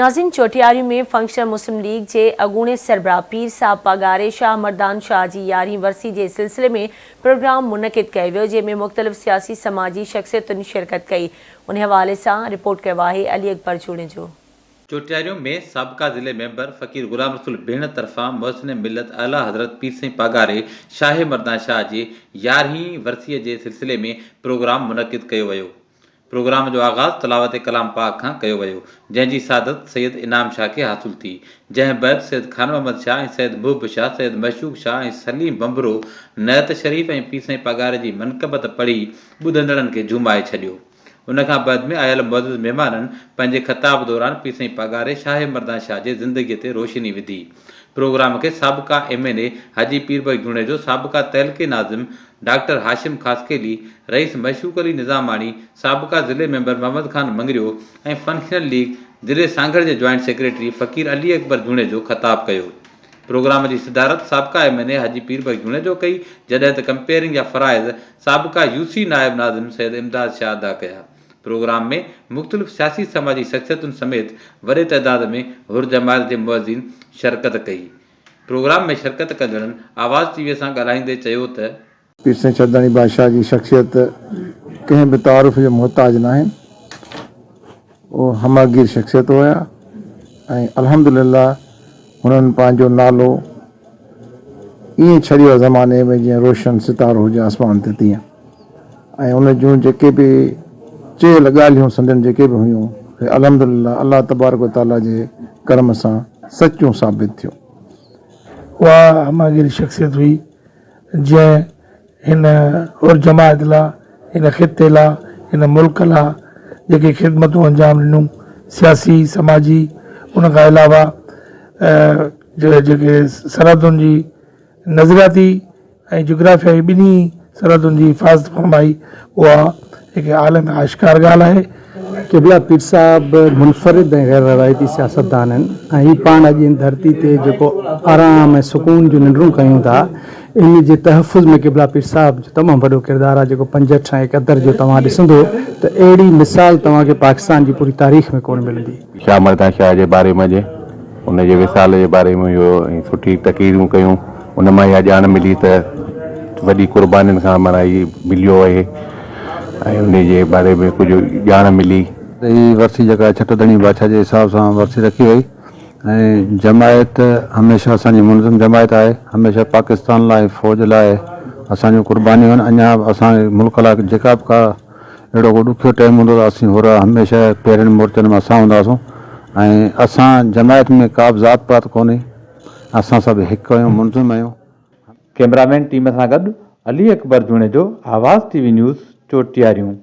ناظرين چوٽياريون ۾ فنڪشنل مسلم ليگ جي اڳوڻي سربراهه پير صاحب پاڳاري شاهه مردان شاهه جي يارهين ورسي جي سلسلي ۾ پروگرام منعقد ڪيو ويو جنهن ۾ مختلف سياسي سماجي شخصيتن شرڪت ڪئي انهي حوالي سان رپورٽ ڪيو آهي علي اڪبر جوڻيجو. چوٽياريون ۾ سابقه ضلعي ميمبر فقير غلام رسول بيهڻ طرفان محسن ملت اعليٰ حضرت پير سائين پاڳاري شاهه مردان شاهه جي يارهين ورسي جي سلسلي ۾ پروگرام منعقد ڪيو ويو. پروگرام جو آغاز تلاوت ڪلام پاڪ کان ڪيو ويو، جنهن جي سعادت سيد انعام شاهه کي حاصل ٿي، جنهن بعد سيد خان محمد شاهه ۽ سيد محب شاهه، سيد معشوق شاهه ۽ سليم ڀنڀرو نعت شريف ۽ پير سائين پاڳاري جي منقبت پڙهي ٻڌندڙن کي جهومائي ڇڏيو. ان کان بعد ۾ آيل معزز مهمانن پنهنجي خطاب دوران پير سائين پاڳاري شاهه مردان شاهه جي زندگيء تي روشني وڌي. پروگرام کي سابقه M N A Haji Pir Bakhsh Junejo, سابقه تعلقي ناظم ڊاڪٽر هاشم خاصخيلي، رئيس معشوق علي نظاماڻي، سابقه ضلعي member Muhammad Khan Mangrio ۽ functional league ضلعي سانگهڙ جي جوائنٽ سيڪريٽري فقير علي اڪبر جوڻيجو خطاب ڪيو. پروگرام جي صدارت سابقه M N A Haji Pir Bakhsh Junejo ڪئي، جڏهن ته ڪمپيئرنگ جا فرائض سابقه يو سي نائب ناظم سيد امداد شاهه ادا ڪيا. پروگرام ۾ مختلف سياسي سماجي شخصيتن سميت وڏي تعداد ۾ حر جماعت جي معززين شرڪت ڪئي. پروگرام ۾ شرڪت ڪندڙن آواز ٽي وي سان ڳالهائيندي چيو ته. پير سائين شرداڻي بادشاهه جي شخصيت ڪنهن به تعارف جي محتاج ناهن. اهو همه گير شخصيت هيا ۽ الحمدلله هنن پنهنجو نالو ائين ڇڏيو آهي زماني ۾ جيئن روشن ستارو هجي آسمان تي تيئن ۽ ان جون جيڪي به چيل ڳالهيون سندن جيڪي به هيون سي الحمدلله الله تبارڪ و تعالي جي ڪرم سان سچيون ثابت ٿيون. اها همه گير شخصيت هئي جنهن هن حر جماعت لا، هن خطي لا، هن ملڪ لا جيڪي خدمتون انجام ڏنون سياسي، سماجي ان کان علاوه جيڪي سرحدن جي نظرياتي ۽ جغرافيائي ٻنهي سرحدن جي حفاظت فرمائي اها هڪ عالم آشڪار ڳالهه آهي. قبلا پير صاحب منفرد ۽ غير روايتي سياستدان آهن ۽ هي پاڻ اڄ هن ڌرتي تي جيڪو آرام ۽ سڪون جون ننڊون ڪيون ٿا ان جي تحفظ ۾ قبلا پير صاحب جو تمام وڏو ڪردار آهي جيڪو 65 ۽ 71 جو توهان ڏسندو ته اهڙي مثال توهان کي پاڪستان جي پوري تاريخ ۾ ڪونه ملندي. شاهه مردان شاهه جي باري منجهه ان جي وصال جي باري ۾ اهو ۽ سٺي تقريرون ڪيون ان مان اها ڄاڻ ملي ته وڏي قربانين کان معنيٰ هي مليو آهي ۽ ان جي باري ۾ ڪجهه ڄاڻ ملي. هي ورسي جيڪا ڇٽ ڌڻي بادشاهه جي حساب سان ورسي رکي وئي ۽ جماعت هميشه اسان جي منظم جماعت آهي هميشه پاڪستان لاء فوج لاء اسان جون قربانيون آهن اڃا به اسان ملڪ لاء جيڪا به ڪا اهڙو ڪو ڏکيو ٽائيم هوندو ته اسين حر هميشه پهرين مورچن ۾ اسان هونداسون ۽ اسان جماعت ۾ ڪا به ذات پات ڪونهي اسان سڀ هڪ آهيون منظم آهيون. ڪئميرامين ٽيم سان گڏ Ali Akbar Junejo, Awaz T V news, Chotiariyon.